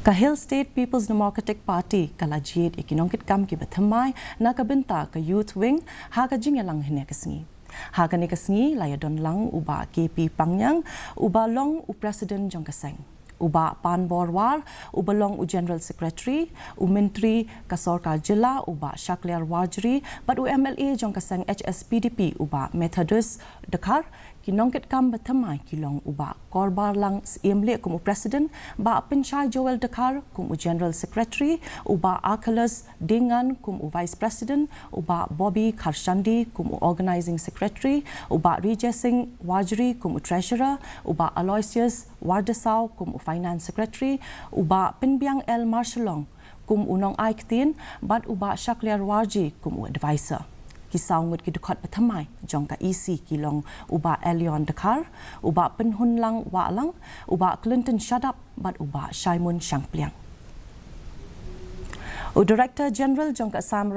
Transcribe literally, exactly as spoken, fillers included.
Ka Hill State People's Democratic Party ka la jied ïa ki nongkitkam kiba thymmai na ka bynta ka Youth Wing ha ka jingïalang hynne ka sngi. Ha kane ka sngi la ïadon lang u Bah K P Pangniang, uba long u President jong ka seng, u Bah Panbor War, uba long u General Secretary, u Myntri ka Sorkar Jylla u Bah Shakliar Warjri, bad u M L A jong ka seng H S P D P u Bah Methodius Dkhar. Ki nongkitkam ba thymmai ki long u Bah Korbarlang Syiemlieh kum u President, Bah Pynshai Joel Dkhar kum u General Secretary, u Bah Achilles Dengan kum u Vice President, u Bah Bobby Kharshandi kum u Organising Secretary, u Bah Rijesing Warjri kum u Treasurer, u Bah Aloysius Wardesaw kum u Finance Secretary, u Bah Pynbiang L Marshalong kum u nongai ktien, bad u Bah Shakliar Warji kum u Advisor. Ki saw ngut ki dkhot ba thymmai jong ka E C ki long u Bah Elion Dkhar, u Bah Pynhunlang Wahlang, u Bah Clinton Shadap, bad u Bah Shaimun Shangpliang. U Director General jong ka Assam